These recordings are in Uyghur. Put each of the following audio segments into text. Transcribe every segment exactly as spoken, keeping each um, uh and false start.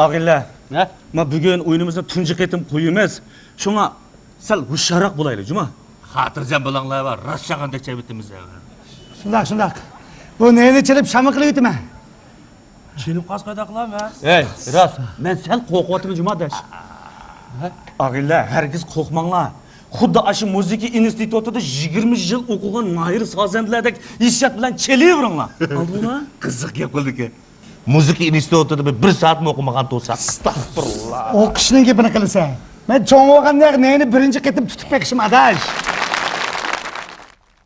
ئاغىنىلەر، ھە؟ ما بۈگۈن ئويۇنىمىزنى تۇنجى قېتىم قويىمىز. شۇڭا سەل ھوشيارراق بولايلى، جۇما. خاتىرجەم بولۇڭلار، راست چاغاندەك چېۋىتىمىز. شۇنداق، شۇنداق. بۇ نېنى چېلىپ شاما قىلىۋېتىمەن. چېلىپ قالسا قانداق قىلامەن؟ ھەي، راست. مەن سەل قورقۇۋاتىمەن، جۇما ئاداش. ئاغىنىلەر، ھەرگىز قورقماڭلار. خۇددى ئاشۇ مۇزىكا ئىنستىتۇتىدا يىگىرمە يىل ئوقۇغان ماھىر سازەندىلەردەك ھېسسىيات بىلەن چېلىۋېرىڭلار. ئاڭلىدىڭلار؟ قىزىق گەپ قىلدىكەن. مۇزىكا ئىنستىتۇتىدا بىر، بىر سائەتمۇ ئوقۇمىغان تۇرساق. ئەستەغپۇرۇللا. ئوقۇشنىڭ گېپىنى قىلىسەن. مەن چوڭ بولغاندا نېنى بىرىنچى قېتىم تۇتۇپ بېقىشىم، ئاداش.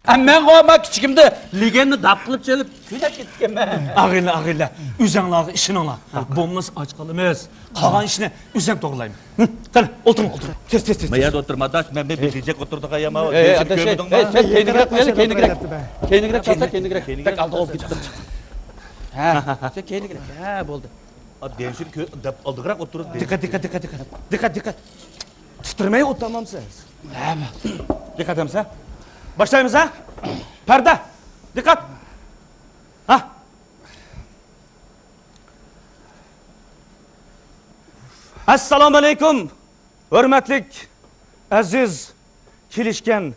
ئە، مەن غوما كىچىكىمدە لېگەننى داپ قىلىپ چېلىپ كۆيلەپ كېتىپتىكەنمەن. ئاغىنىلەر، ئاغىنىلەر، ئۆزەڭلارغا ئىشىنىڭلار. بولمىسا ئاچ قالىمىز. قالغان ئىشنى ئۆزۈم توغرىلايمەن. ھە، قېنى، ئولتۇرۇڭ، ئولتۇرۇڭ. تېز، تېز، تېز، ما تېز. يەردە ئولتۇرما، ئاداش، مەن بىر بېجەك ئولتۇرىدىغان يەر ماۋۇ. ئەي، ئەي، ئاداش، ئەي، كۆردۈڭمۇ؟ ئەي، سەل كەينىگىرەك قويايلى، كەينىگىرەك. كەينىگىرەك چالسا، كەينىگىرەك. كەينىگىرەك. بەك ئالدىغا ئولتۇرۇپ كېتىپتۇ. ھە، سەل كەينىگىرەك. ھە، بولدى. ئا، دېنشىر كۆ-، دەپ ئالدىغىراق ئولتۇرۇڭ. دىققەت، دىققەت، دىققەت، دىققەت. دىققەت، دىققەت. تىترىمەي ئولتۇرمامسىز؟ ھە. دىققەت ئەمسە. باشلايمىز، ھە؟ پەردە. دىققەت. ھە. ئەسسالامۇ ئەلەيكۇم، ھۆرمەتلىك، ئەزىز، كېلىشكەن،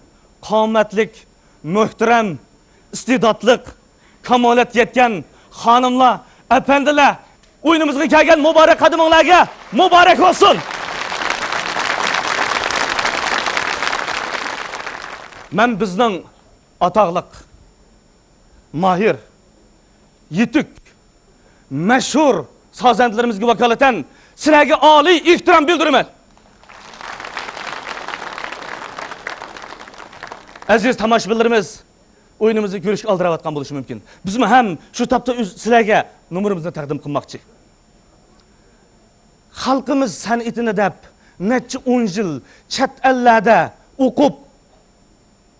قامەتلىك، مۆھتەرەم، ئىستېداتلىق، كامالەتكە يەتكەن خانىملار، ئەپەندىلەر، ئويۇنىمىزغا كەلگەن مۇبارەك قەدىمىڭلارغا مۇبارەك بولسۇن! مەن بىزنىڭ ئاتاقلىق، ماھىر، يېتۈك، مەشھۇر سازەندىلىرىمىزگە ۋاكالىتەن سىلەرگە ئالىي ئېھتىرام بىلدۈرىمەن. ئەزىز تاماشىبىنلىرىمىز، ئويۇنىمىزنى كۆرۈشكە ئالدىراۋاتقان بولۇشى مۇمكىن. بىزمۇ ھەم شۇ تاپتا ئۆز-، سىلەرگە نومۇرىمىزنى تەقدىم قىلماقچى. خەلقىمىز سەنئىتىنى دەپ نەچچە ئون يىل چەت ئەللەردە ئوقۇپ،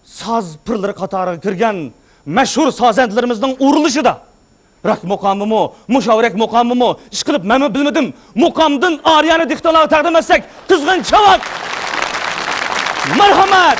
ساز پىرلىرى قاتارىغا كىرگەن مەشھۇر سازەندىلىرىمىزنىڭ ئورۇنلىشىدا راك مۇقامىمۇ، مۇشاۋىرەك مۇقامىمۇ، ئىشقىلىپ مەنمۇ بىلمىدىم، مۇقامدىن ئارىيانى دىقتانلارغا تەقدىم ئەتسەك، قىزغىن چاۋاك! مەرھەمەت!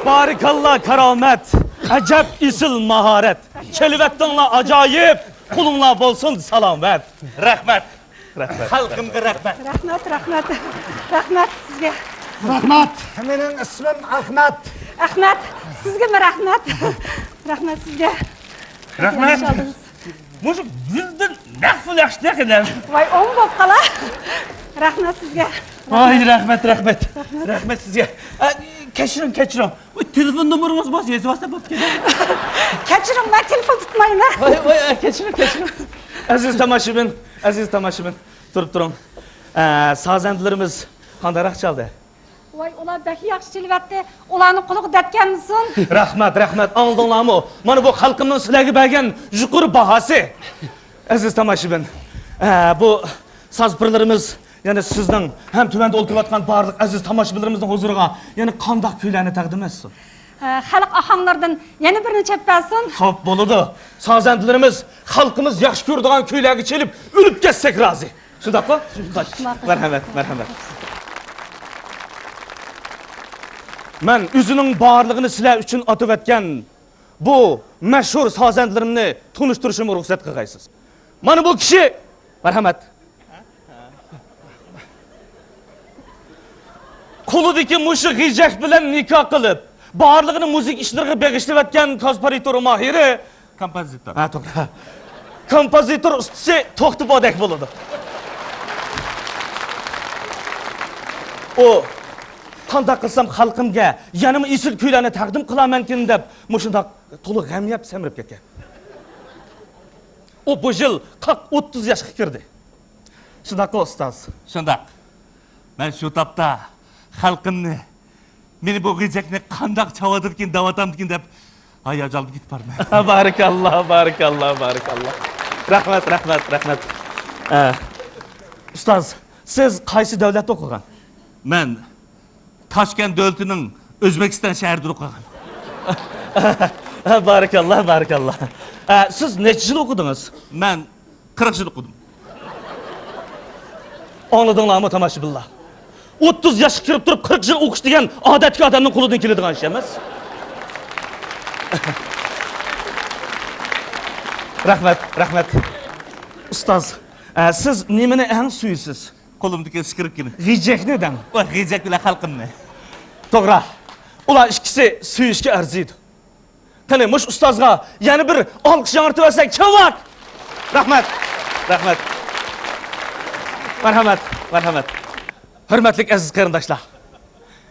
بارىكاللا، كارامەت! ئەجەب ئېسىل ماھارەت! كېلىۋەتتىڭلار ئاجايىپ، قولۇڭلار بولسۇن سالامەت! رەھمەت! رەھمەت! خەلقىمگە رەھمەت! رەھمەت، رەھمەت! رەھمەت سىزگە! رەھمەت! مېنىڭ ئىسمىم ئەخمەت! ئەخمەت، سىزگىمۇ رەھمەت! رەھمەت سىزگە! رەھمەت! مۇشۇ بىزدىن نەق پۇل ياخشى نەق ئىنەم. ۋاي، ئوڭ بوپ قالا. رەھمەت سىزگە. ۋاي، رەھمەت، رەھمەت. رەھمەت سىزگە. ئە، كەچۈرۈڭ، كەچۈرۈڭ. ۋاي، تېلېفون نومۇرىڭىز بولسا يېزىۋالسا بوپتىكەن. كەچۈرۈڭ، مەن تېلېفون تۇتمايمەن. ۋاي، ۋاي، ئە، كەچۈرۈڭ، كەچۈرۈڭ. ئەزىز تاماشىبىن، ئەزىز تاماشىبىن، تۇرۇپ تۇرۇڭ. ئە، سازەندىلىرىمىز قانداقراق چالدى؟ ۋاي، ئۇلار بەك ياخشى چېلىۋەتتى. ئۇلارنىڭ قۇلىقى دەتكەنمىسۇن؟ رەھمەت، رەھمەت. ئاڭلىدىڭلارمۇ؟ مانا بۇ خەلقىمنىڭ سىلەرگە بەرگەن يۇقىرى باھاسى. ئەزىز تاماشىبىن، ئە، بۇ ساز پىرلىرىمىز يەنە سىزنىڭ ھەم تۆۋەندە ئولتۇرۇۋاتقان بارلىق ئەزىز تاماشىبىنلىرىمىزنىڭ ھۇزۇرىغا يەنە قانداق كۈيلەرنى تەقدىم ئەتسۇن؟ ئە، خەلق ئاھاڭلىرىدىن يەنە بىرنى چېلىپ بەرسۇن. خوپ، بولىدۇ. سازەندىلىرىمىز خەلقىمىز ياخشى كۆرىدىغان كۈيلەرگە چېلىپ ئۆلۈپ كەتسەك رازى. شۇنداققۇ؟ خوش. ماقۇل. مەرھەمەت، مەرھەمەت. مەن ئۆزىنىڭ بارلىقىنى سىلەر ئۈچۈن ئاتىۋەتكەن بۇ مەشھۇر سازەندىلىرىمنى تونۇشتۇرۇشۇمغا رۇخسەت قىلغايسىز. مانا بۇ كىشى، مەرھەمەت. قولىدىكى مۇشۇ غىجەك بىلەن نىكاھ قىلىپ، بارلىقىنى مۇزىكا ئىشلىرىغا بېغىشلىۋەتكەن كومپوزىتور ماھىرى. كومپوزىتور. ھە، توغرا. كومپوزىتور ئۇستىسى توختى بودەك بولىدۇ. ئۇ، قانداق قىلسام خەلقىمگە يەنىمۇ ئېسىل كۈيلەرنى تەقدىم قىلارمەنكىن دەپ، مۇشۇنداق تولا غەم يەپ سەمرىپ كەتكەن. ئۇ بۇ يىل قاق ئوتتۇز ياشقا كىردى. شۇنداققۇ، ئۇستاز؟ شۇنداق. مەن شۇ تاپتا خەلقىمنى، مېنى بۇ غىجەكنى قانداق چاۋاتىدىكىن، دەۋاتامدىكىن دەپ ھاياجانلىنىپ كېتىپ بارىمەن. بارىكاللا، بارىكاللا، بارىكاللا. رەھمەت، رەھمەت، رەھمەت. ئە، ئۇستاز، سىز قايسى دۆلەتتە ئوقۇغان؟ مەن تاشكەنت دۆلىتىنىڭ ئۆزبېكىستان شەھىرىدە ئوقۇغان. بارىكاللا، بارىكاللا. ئە، سىز نەچچە يىل ئوقۇدىڭىز؟ مەن قىرىق يىل ئوقۇدۇم. ئاڭلىدىڭلارمۇ، تاماشىبىنلار؟ ئوتتۇز ياشقا كىرىپ تۇرۇپ، قىرىق يىل ئوقۇش دېگەن ئادەتتىكى ئادەمنىڭ قولىدىن كېلىدىغان ئىش ئەمەس. رەھمەت، رەھمەت. ئۇستاز، ئە، سىز نېمىنى ئەڭ سۆيىسىز؟ قولۇمدىكى سكرىپكىنى. غىجەكنى دەڭ. ۋە غىجەك بىلەن خەلقىمنى. توغرا. ئۇلار ئىككىسى سۆيۈشكە ئەرزىيدۇ. قېنى، مۇشۇ ئۇستازغا يەنە بىر ئالقىش ياڭرىتىۋەرسەك، چاۋاك! رەھمەت! رەھمەت! مەرھەمەت! مەرھەمەت! ھۆرمەتلىك ئەزىز قېرىنداشلار!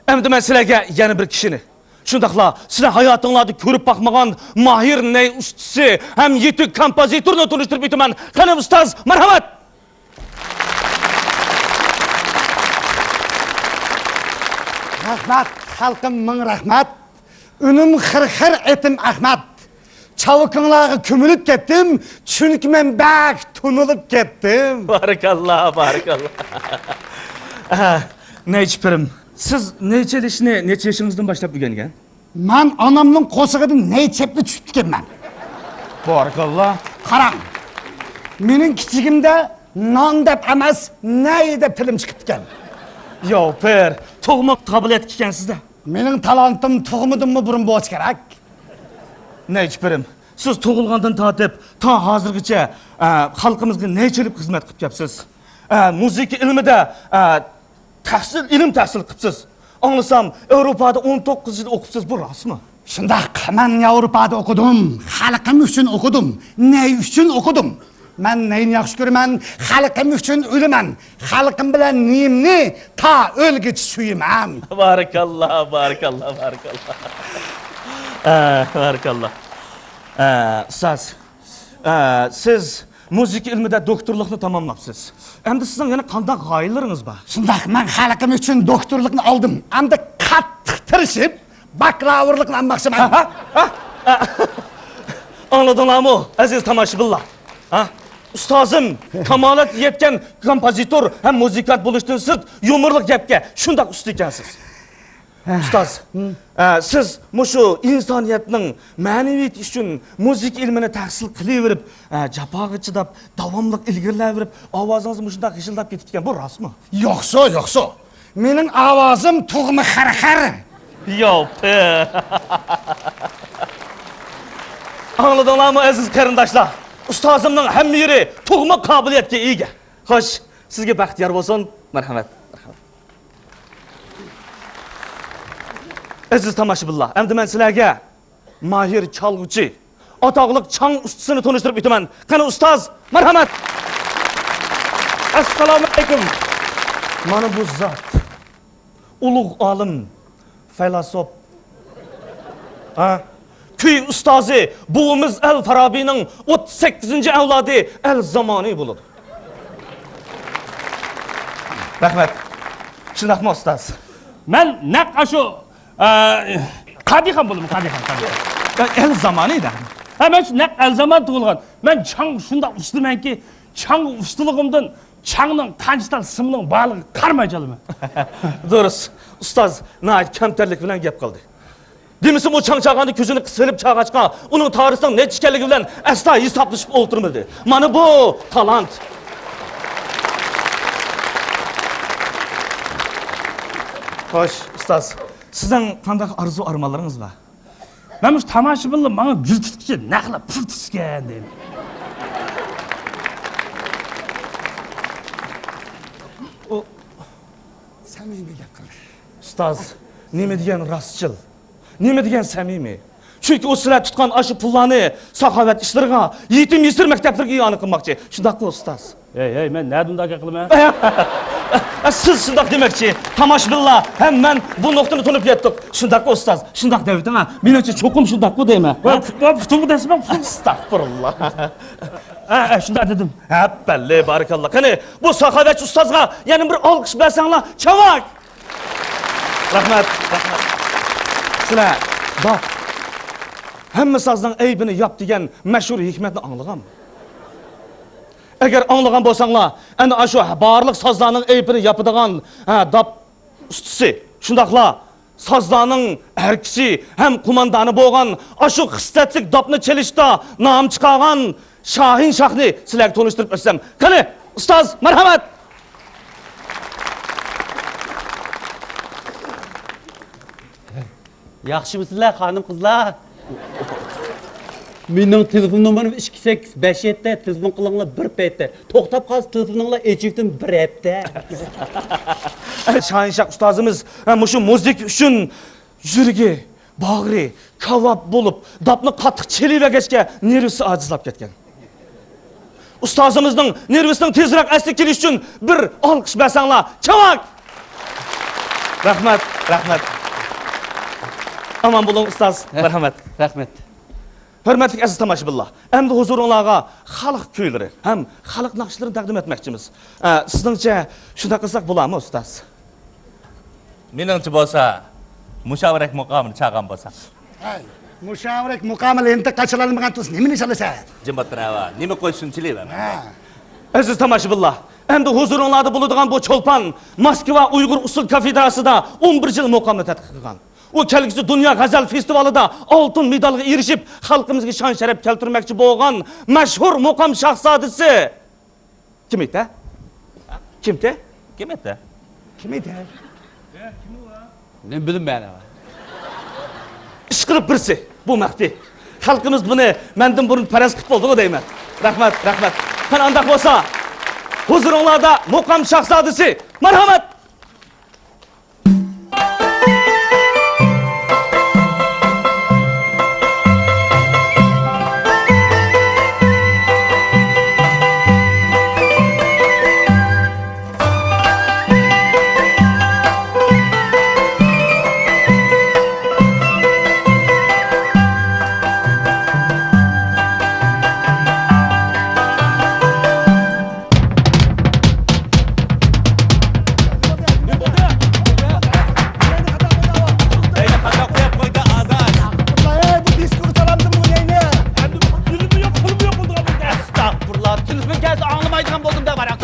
ئەمدى مەن سىلەرگە يەنە بىر كىشىنى، شۇنداقلا سىلەر ھاياتىڭلاردا كۆرۈپ باقمىغان ماھىر نەي ئۇستىسى ھەم يېتىك كومپوزىتورنى تونۇشتۇرۇپ ئۆتىمەن. قېنى، ئۇستاز، مەرھەمەت! رەھمەت، خەلقىم، مىڭ رەھمەت. ئۈنۈم خىر-خىر، ئېتىم ئەخمەت. چاۋىكىڭلارغا كۆمۈلۈپ كەتتىم، چۈنكى مەن بەك تونۇلۇپ كەتتىم. بارىكاللا، بارىكاللا. ئە، نەيچە پىرىم، سىز نەي چېلىشنى نەچچە يېشىڭىزدىن باشلاپ ئۆگەنگەن؟ مەن ئانامنىڭ قورسىقىدىن نەي چېپىپ چۈشۈپتىكەنمەن. بارىكاللا. قاراڭ، مېنىڭ كىچىكىمدە نان دەپ ئەمەس، نەي دەپ تىلىم چىقىپتىكەن. ياۋ پىر، تۇغما تابلېتكا ئىكەنسىز-دە. مېنىڭ تالانتىم تۇغمىدىنمۇ بۇرۇن بولسا كېرەك. نەيچە پىرىم، سىز تۇغۇلغاندىن تارتىپ تا ھازىرغىچە، ئە، خەلقىمىزگە نەي چېلىپ خىزمەت قىلىپ كەپسىز. ئە، مۇزىكا ئىلمىدا، ئە، تەھسىل، ئىلىم تەھسىل قىپسىز. ئاڭلىسام، ئاۋروپادا ئون توققۇز يىل ئوقۇپسىز، بۇ راستمۇ؟ شۇنداق، مەن ياۋروپادا ئوقۇدۇم، خەلقىم ئۈچۈن ئوقۇدۇم، نەي ئۈچۈن ئوقۇدۇم. مەن نەينى ياخشى كۆرىمەن، خەلقىم ئۈچۈن ئۆلىمەن، خەلقىم بىلەن نېيىمنى تا ئۆلگۈچە سۆيىمەن. بارىكاللا، بارىكاللا، بارىكاللا. ئە، بارىكاللا. ئە، ئۇستاز، ئە، سىز مۇزىكا ئىلمىدە دوكتورلۇقنى تاماملاپسىز. ئەمدى سىزنىڭ يەنە قانداق غايىلىرىڭىز بار؟ شۇنداق، مەن خەلقىم ئۈچۈن دوكتورلۇقنى ئالدىم. ئەمدى قاتتىق تىرىشىپ، باكلاۋۇرلۇقنى ئالماقچىمەن. ھە، ھە، ھە، ھە. ئاڭلىدىڭلارمۇ، ئەزىز تاماشىبىنلار؟ ھە؟ ئۇستازىم كامالەتكە يەتكەن كومپوزىتور ھەم مۇزىكانت بولۇشتىن سىرت، يۇمۇرلۇق گەپكە شۇنداق ئۇستا ئىكەنسىز. ئۇستاز، ئە، سىز مۇشۇ ئىنسانىيەتنىڭ مەنىۋىيىتى ئۈچۈن مۇزىكا ئىلمىنى تەھسىل قىلىۋېرىپ، ئە، جاپاغا چىداپ، داۋاملىق ئىلگىرىلەۋېرىپ، ئاۋازىڭىز مۇشۇنداق غىژىلداپ كېتىپتىكەن، بۇ راستمۇ؟ يوقسۇ، يوقسۇ. مېنىڭ ئاۋازىم تۇغما خەرخەر. ياۋ، پى. ئاڭلىدىڭلارمۇ، ئەزىز قېرىنداشلار؟ ئۇستازىمنىڭ ھەممە يېرى تۇغما قابىلىيەتكە ئىگە. خوش، سىزگە بەخت يار بولسۇن. مەرھەمەت. مەرھەمەت. ئەزىز تاماشىبىنلار، ئەمدى مەن سىلەرگە ماھىر چالغۇچى، ئاتاقلىق چاڭ ئۇستىسىنى تونۇشتۇرۇپ ئۆتىمەن. قېنى، ئۇستاز، مەرھەمەت! ئەسسالامۇ ئەلەيكۇم! مانا بۇ زات، ئۇلۇغ ئالىم، فەيلاسوپ. ھە؟ كۈي ئۇستازى، بوۋىمىز ئەل فارابىنىڭ ئوتتۇز سەككىزىنچى ئەۋلادى ئەل زامانى بولىدۇ. رەھمەت. شۇنداقمۇ، ئۇستاز؟ مەن نەق ئاشۇ، ئە، قادىخان بولىمەن، قادىخان، قادىخان. ئەل زامانى دە. ھە، مەن شۇ نەق ئەل زامان تۇغۇلغان. مەن چاڭ شۇنداق ئۇستىمەنكى، چاڭ ئۇستىلىقىمدىن چاڭنىڭ قانچە تال سىمىنىڭ بارلىقىغا قارىماي چالىمەن. دۇرۇس، ئۇستاز ناھايىتى كەمتەرلىك بىلەن گەپ قىلدى. دېمىسىمۇ، چاڭ چاغاندا كۆزىنى قىسىۋېلىپ چاغاچقا، ئۇنىڭ تارىسىنىڭ نەچچە ئىكەنلىكى بىلەن ئەسلا ھېسابلىشىپ ئولتۇرمىدى. مانا بۇ تالانت. خوش، ئۇستاز، سىزنىڭ قانداق ئارزۇ-ئارمانلىرىڭىز بار؟ مەن مۇشۇ تاماشىبىنلار ماڭا گۈل تۇتقۇچە نەقلا پۇل تۇتسىكەن دەيمەن. ئۇ سەمىمىي گەپ قىلدى. ئۇستاز، نېمە دېگەن راستچىل، نېمە دېگەن سەمىمىي. چۈنكى ئۇ سىلەر تۇتقان ئاشۇ پۇللارنى ساخاۋەت ئىشلىرىغا، يېتىم يېسىر مەكتەپلىرىگە ئىئانە قىلماقچى. شۇنداققۇ، ئۇستاز؟ ھەي، ھەي، مەن نەدە ئۇنداق گەپ قىلىمەن؟ ئە، سىز شۇنداق دېمەكچى. تاماشىبىنلار ھەم مەن بۇ نۇقتىنى تونۇپ يەتتۇق. شۇنداققۇ، ئۇستاز؟ شۇنداق دەۋېتىڭ ھە. مېنىڭچە چوقۇم شۇنداققۇ دەيمەن. ۋە، پۇتۇم، پۇتۇمغا دەسمە، پۇتۇم. ئەستەغپۇرۇللا. ھە، ھە، شۇنداق دېدىم. ھە، بەللى، بارىكاللا. قېنى، بۇ ساخاۋەتچى ئۇستازغا يەنە بىر ئالقىش بەرسەڭلار، چاۋاك! رەھمەت، رەھمەت. سىلەر داپ، ھەممە سازنىڭ ئەيىبىنى ياپ دېگەن مەشھۇر ھېكمەتنى ئاڭلىغانمۇ؟ ئەگەر ئاڭلىغان بولساڭلار، ئەنە ئاشۇ بارلىق سازلارنىڭ ئەيىبىنى ياپىدىغان، ھە، داپ ئۇستىسى، شۇنداقلا سازلارنىڭ ئەركىسى ھەم قوماندانى بولغان ئاشۇ خىسلەتلىك داپنى چېلىشتا نام چىقارغان شاھىن شاھنى سىلەرگە تونۇشتۇرۇپ ئۆتسەم. قېنى، ئۇستاز، مەرھەمەت! ياخشىمۇسىلەر، خانىم-قىزلار؟ مېنىڭ تېلېفون نومۇرۇم ئىككى سەككىز بەش يەتتە، تېلېفون قىلىڭلار بىر پەيتتە. توختاپ قالسا تېلېفونۇڭلار ئېچىۋېتىم بىر ھەپتە. شاھىنشاھ ئۇستازىمىز، ھە، مۇشۇ مۇزىكا ئۈچۈن يۈرىكى، باغرى كاۋاپ بولۇپ، داپنى قاتتىق چېلىۋەرگەچكە، نېرۋىسى ئاجىزلاپ كەتكەن. ئۇستازىمىزنىڭ نېرۋىسىنىڭ تېزرەك ئەسلىگە كېلىشى ئۈچۈن بىر ئالقىش بەرسەڭلار، چاۋاك! رەھمەت، رەھمەت. ئامان بولۇڭ، ئۇستاز. ھە، مەرھەمەت. رەھمەت. ھۆرمەتلىك ئەزىز تاماشىبىنلار، ئەمدى ھۇزۇرۇڭلارغا خەلق كۈيلىرى ھەم خەلق ناخشىلىرىنى تەقدىم ئەتمەكچىمىز. ئە، سىزنىڭچە شۇنداق قىلساق بولارمۇ، ئۇستاز؟ مېنىڭچە بولسا، مۇشاۋىرەك مۇقامىنى چالغان بولساق. ھەي، مۇشاۋىرەك مۇقامى لېنتا قاچىلانمىغان تۇرسا نېمىنى چالىسەن؟ جىم ئولتۇر ھاۋا، نېمە قويسۇن چېلىۋەرمەن. ھە. ئەزىز تاماشىبىنلار، ئەمدى ھۇزۇرۇڭلاردا بولىدىغان بۇ چولپان ماسكۋا ئۇيغۇر ئۇسسۇل كافېدراسىدا ئون بىر يىل مۇقامنى تەتقىق قىلغان. ئۇ كەلگۈسى دۇنيا غەزەل فېستىۋالىدا ئالتۇن مېدالغا ئېرىشىپ، خەلقىمىزگە شان-شەرەپ كەلتۈرمەكچى بولغان مەشھۇر مۇقام شاھزادىسى. كىم ئىدى؟ كىمتى؟ كىم ئىدى؟ كىم ئىدى؟ نېمە بىلىمەن مەن. ئىشقىلىپ بىرسى، بۇ مەخپىي. خەلقىمىز بۇنى مەندىن بۇرۇن پەرەز قىلىپ بولدىغۇ دەيمەن. رەھمەت، رەھمەت. قېنى ئانداق بولسا، ھۇزۇرۇڭلاردا مۇقام شاھزادىسى، مەرھەمەت! ئەستەغپۇرۇللا، تېلېفون كەلسە ئاڭلىمايدىغان بولدۇم دە، ۋاراق.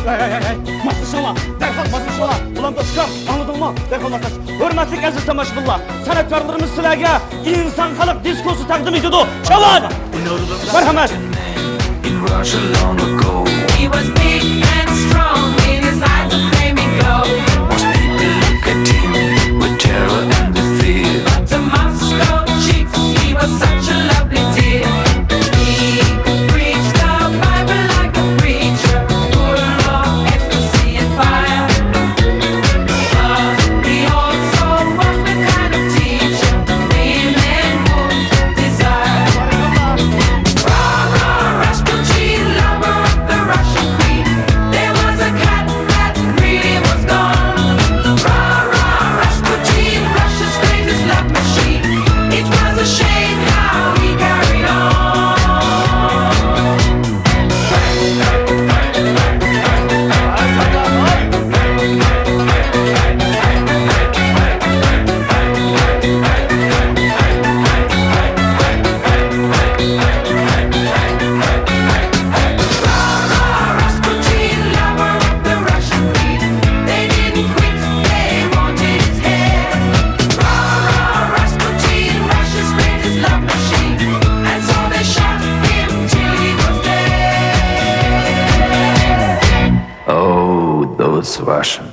ھەي، ھەي، ھەي، ھەي، ماسلىشىڭلار، دەرھال ماسلىشىڭلار. غۇلام دوستۇم، ئاڭلىدىڭمۇ؟ دەرھال ماسلاش. ھۆرمەتلىك ئەزىز تاماشىبىنلار، سەنئەتكارلىرىمىز سىلەرگە ئىنسان خەلق دىسكوسى تەقدىم ئېتىدۇ. چاۋاك! مەرھەمەت! He was big and strong, in his eyes a flaming glow. Most people look at him with terror and С вашим.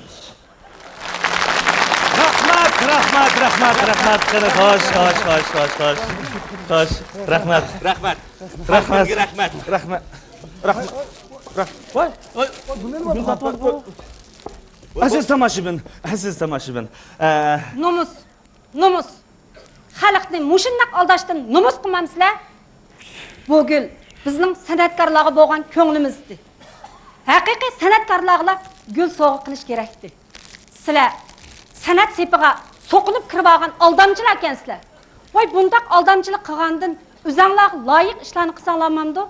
رەھمەت، رەھمەت، رەھمەت، رەھمەت. قېنى، خوش، خوش، خوش، خوش، خوش. خوش، رەھمەت. رەھمەت. رەھمەت. رەھمەت. رەھمەت. رەھمەت. رەھمەت. ۋاي، ۋاي، ۋاي، بۇ نېمە بولدى؟ ئەزىز تاماشىبىن، ئەزىز تاماشىبىن. ئە، نومۇس، نومۇس. خەلقنى مۇشۇنداق ئالداشتىن نومۇس قىلمامسىلەر؟ بۇ گۈل بىزنىڭ سەنئەتكارلارغا بولغان كۆڭلىمىزدى. ھەقىقىي سەنئەتكارلارغىلا گۈل سوۋغا قىلىش كېرەكتى. سىلەر سەنئەت سېپىغا سوقۇنۇپ كىرىۋالغان ئالدامچىلار ئىكەنسىلەر. ۋاي، بۇنداق ئالدامچىلىق قىلغاندىن ئۆزەڭلارغا لايىق ئىشلارنى قىلساڭلارمامدۇ؟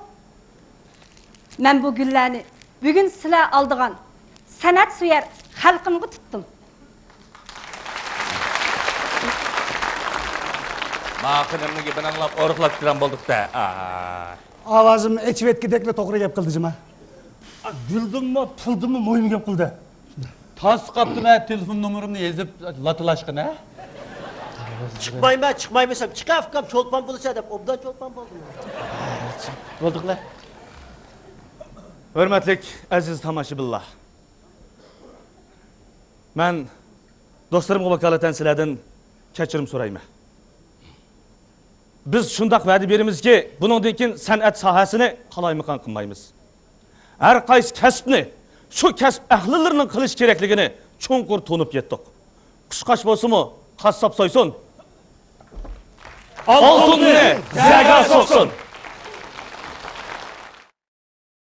مەن بۇ گۈللەرنى بۈگۈن سىلەر ئالىدىغان سەنئەتسۆيەر خەلقىمگە تۇتتۇم. ما خېنىمنىڭ گېپىنى ئاڭلاپ ئورۇقلاپ كېتىدىغان بولدۇق-دە. ئاي. ئاۋازىم ئېچىۋەتكۈدەكلا توغرا گەپ قىلدى جۇما. گۈلدىنمۇ، پۇلدىنمۇ مۇھىم گەپ قىلدى. تاس قاپتىمەن، تېلېفون نومۇرۇمنى يېزىپ لاتىلاشقىنە. چىقمايمەن، چىقمايمەن دېسەم، چىقە ئۇكام، چولپان بولىسەن دەپ ئوبدان چولپان بولدۇم. بولدۇقلا. ھۆرمەتلىك ئەزىز تاماشىبىنلار. مەن دوستلىرىمغا ۋاكالىتەن سىلەردىن كەچۈرۈم سورايمەن. بىز شۇنداق ۋەدە بېرىمىزكى، بۇنىڭدىن كېيىن سەنئەت ساھەسىنى قالايمىقان قىلمايمىز. ھەر قايسى كەسىپنى شۇ كەسىپ ئەھلىلىرىنىڭ قىلىشى كېرەكلىكىنى چوڭقۇر تونۇپ يەتتۇق. قۇشقاچ بولسىمۇ، قاسساپ سويسۇن. ئالتۇننى زەگا سوقسۇن.